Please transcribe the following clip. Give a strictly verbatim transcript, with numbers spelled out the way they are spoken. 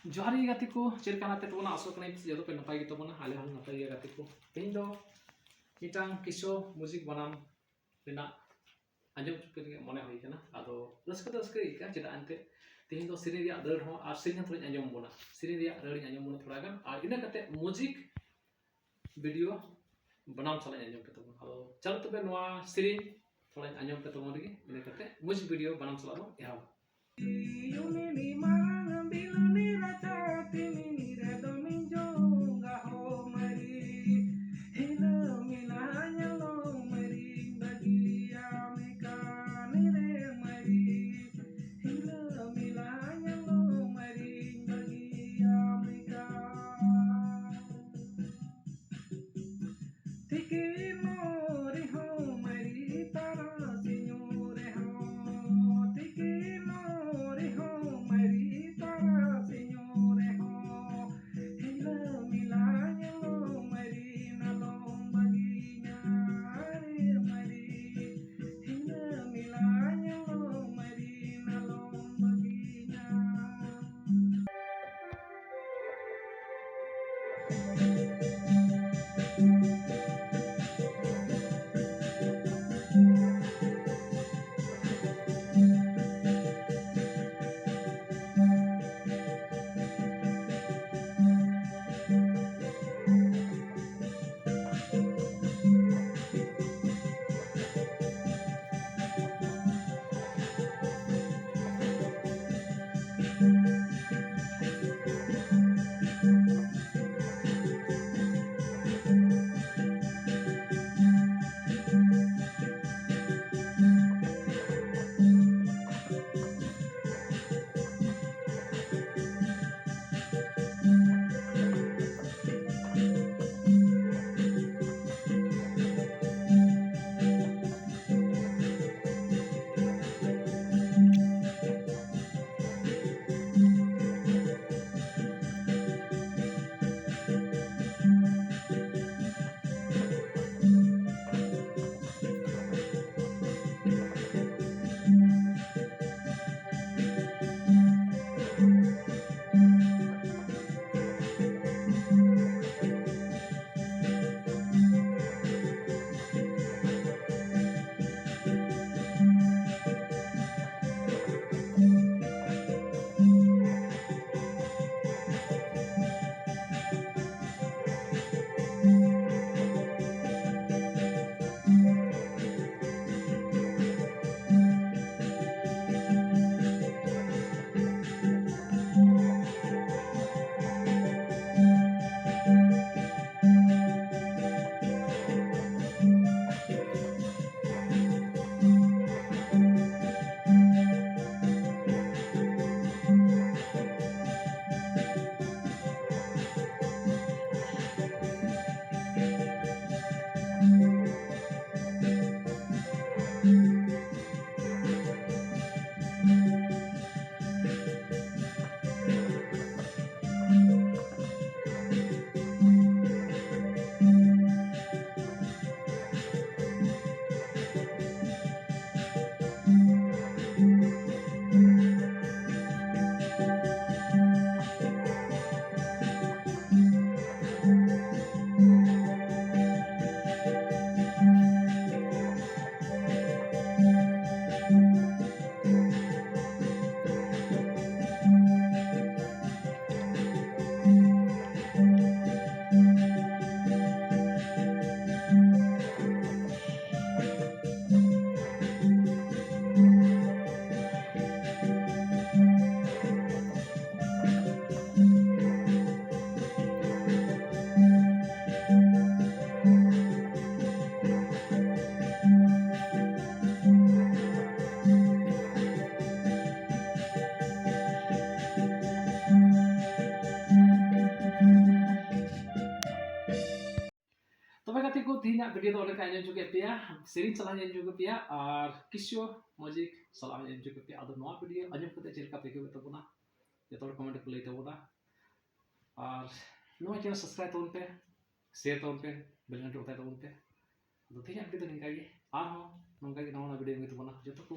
ᱡᱚᱦᱟᱨ ᱜᱮ ᱜᱟᱛᱮ ᱠᱚ, ᱪᱮᱫ ᱞᱮᱠᱟ ᱢᱮᱱᱟᱜ ᱯᱮ ᱛᱟᱵᱚᱱᱟ? ᱟᱥᱚᱜ ᱠᱟᱹᱱᱟᱹᱧ ᱡᱚᱛᱚ ᱯᱮ ᱱᱟᱯᱟᱭ ᱜᱮ ᱛᱟᱵᱚᱱᱟ᱾ ᱟᱞᱮ ᱦᱚᱸ ᱱᱟᱯᱟᱭ ᱜᱮᱭᱟ ᱜᱟᱛᱮ ᱠᱚ᱾ ᱛᱮᱦᱮᱧ ᱫᱚ ᱢᱤᱫᱴᱟᱝ ᱠᱤᱥᱳ ᱢᱤᱭᱩᱡᱤᱠ ᱵᱟᱱᱟᱢ ᱨᱮᱱᱟᱜ ᱟᱸᱡᱚᱢ ᱦᱚᱪᱚ ᱯᱮ ᱞᱟᱹᱜᱤᱫ ᱢᱚᱱᱮ ᱦᱩᱭ ᱠᱟᱱᱟ᱾ ᱟᱫᱚ ᱨᱟᱹᱥᱠᱟᱹ ᱫᱚ ᱨᱟᱹᱥᱠᱟᱹ ᱜᱮ ᱟᱹᱭᱠᱟᱹᱜᱼᱟ, ᱪᱮᱫᱟᱜ ᱮᱱᱛᱮ ᱛᱮᱦᱮᱧ ᱫᱚ ᱥᱮᱨᱮᱧ ᱨᱮᱭᱟᱜ ᱨᱟᱹᱲ ᱦᱚᱸ ᱟᱨ ᱥᱮᱨᱮᱧ ᱦᱚᱸ ᱛᱷᱚᱲᱟᱧ ᱟᱸᱡᱚᱢ ᱟᱵᱚᱱᱟ, ᱥᱮᱨᱮᱧ ᱨᱮᱭᱟᱜ ᱨᱟᱹᱲᱤᱧ ᱟᱸᱡᱚᱢ ᱟᱵᱚᱱᱟ ᱛᱷᱚᱲᱟ ᱜᱟᱱ, ᱟᱨ ᱤᱱᱟᱹ ᱠᱟᱛᱮ ᱢᱤᱭᱩᱡᱤᱠ ᱵᱷᱤᱰᱤᱭᱳ ᱵᱟᱱᱟᱢ ᱥᱟᱞᱟᱜ ᱤᱧ ᱟᱸᱡᱚᱢ ᱯᱮ ᱛᱟᱵᱚᱱ᱾ ᱟᱫᱚ ᱪᱚᱞᱚ ᱛᱚᱵᱮ ᱱᱚᱣᱟ ᱥᱮᱨᱮᱧ ᱛᱷᱚᱲᱟᱧ ᱟᱸᱡᱚᱢ ᱯᱮ ᱛᱟᱵᱚᱱ ᱨᱮᱜᱮ, ᱤᱱᱟᱹ ᱠᱟᱛᱮ ᱢᱤᱭᱩᱡᱤᱠ ᱵᱷᱤᱰᱤᱭᱳ ᱵᱟᱱᱟᱢ ᱥᱟᱞᱟᱜ ᱵᱚᱱ ᱮᱦᱚᱵᱟ᱾ ᱩᱱᱤ ᱢᱟᱨᱟᱝ ᱵᱤᱞᱩᱱᱤ ᱨᱟᱪᱟ ᱛᱤᱢᱤᱱᱤ ᱨᱮ ᱫᱚᱢᱤᱧ ᱡᱚᱝᱟ ᱦᱳ ᱢᱟᱹᱨᱤ᱾ ᱦᱤᱞᱟᱹ ᱢᱤᱞᱟ ᱧᱮᱞᱚᱜ ᱢᱟᱹᱨᱤ ᱵᱟᱹᱜᱤᱭᱟᱢ ᱠᱟᱱ ᱨᱮ ᱢᱟᱹᱨᱤ᱾ ᱦᱤᱞᱟᱹ ᱢᱤᱞᱟ ᱧᱮᱞᱚᱜ ᱢᱟᱹᱨᱤ ᱵᱟᱹᱜᱤᱭᱟᱢ ᱠᱟᱱ᱾ ᱛᱤᱠᱤᱱ ᱨᱮᱦᱚᱸ ᱢᱟᱹᱨᱤ ᱛᱟᱨᱟᱥᱤᱧ ᱨᱮᱦᱚᱸ, ᱛᱤᱠᱤᱱ ᱨᱮᱦᱚᱸ ᱢᱟᱹᱨᱤ ᱛᱟᱨᱟᱥᱤᱧ ᱨᱮᱦᱚᱸ, ᱦᱤᱞᱟᱹ ᱢᱤᱞᱟ ᱧᱮᱞᱚᱜ ᱢᱟᱹᱨᱤ ᱱᱟᱞᱚᱢ ᱵᱟᱹᱜᱤᱧᱟ ᱨᱮ ᱢᱟᱹᱨᱤ, ᱦᱤᱞᱟᱹ ᱢᱤᱞᱟ ᱧᱮᱞᱚᱜ ᱢᱟᱹᱨᱤ ᱱᱟᱞᱚᱢ ᱵᱟᱹᱜᱤᱧᱟ᱾ ᱛᱮᱦᱮᱧᱟᱜ ᱵᱷᱤᱰᱤᱭᱳ ᱫᱚ ᱚᱸᱰᱮ ᱠᱷᱟᱱ ᱟᱸᱡᱚᱢ ᱦᱚᱪᱚ ᱠᱮᱫ ᱯᱮᱭᱟ, ᱥᱮᱨᱮᱧ ᱥᱟᱞᱟᱜ ᱤᱧ ᱟᱸᱡᱚᱢ ᱦᱚᱪᱚ ᱠᱮᱫ ᱯᱮᱭᱟ ᱟᱨ ᱠᱤᱪᱷᱩ ᱢᱚᱡᱤᱠ ᱥᱟᱞᱟᱜ ᱤᱧ ᱟᱸᱡᱚᱢ ᱦᱚᱪᱚ ᱠᱮᱫ ᱯᱮᱭᱟ᱾ ᱟᱫᱚ ᱱᱚᱣᱟ ᱵᱷᱤᱰᱤᱭᱳ ᱟᱸᱡᱚᱢ ᱠᱟᱛᱮ ᱪᱮᱫ ᱞᱮᱠᱟ ᱯᱮ ᱟᱹᱭᱠᱟᱹᱣ ᱠᱮᱫ ᱛᱟᱵᱚᱱᱟ, ᱡᱚᱛᱚ ᱦᱚᱲ ᱠᱚᱢᱮᱱᱴ ᱨᱮᱠᱚ ᱞᱟᱹᱭ ᱛᱟᱵᱚᱱᱟ᱾ ᱟᱨ ᱱᱚᱣᱟ ᱪᱮᱱᱮᱞ ᱥᱟᱵᱥᱠᱨᱟᱭᱤᱵ ᱛᱟᱵᱚᱱ ᱯᱮ, ᱥᱮᱭᱟᱨ ᱛᱟᱵᱚᱱ ᱯᱮ, ᱵᱮᱞ ᱜᱷᱟᱱᱴᱤ ᱚᱛᱟᱭ ᱛᱟᱵᱚᱱ ᱯᱮ᱾ ᱟᱫᱚ ᱛᱮᱦᱮᱧᱟᱜ ᱵᱷᱤᱰᱤᱭᱳ ᱫᱚ ᱱᱤᱝᱠᱟ ᱜᱮ, ᱟᱨᱦᱚᱸ ᱱᱚᱝᱠᱟ ᱜᱮ ᱱᱟᱣᱟ ᱱᱟᱣᱟ ᱵᱷᱤᱰᱤᱭᱳ ᱟᱹᱜᱩᱭ ᱛᱟᱵᱚᱱᱟ᱾ ᱡᱚᱛᱚ ᱠᱚ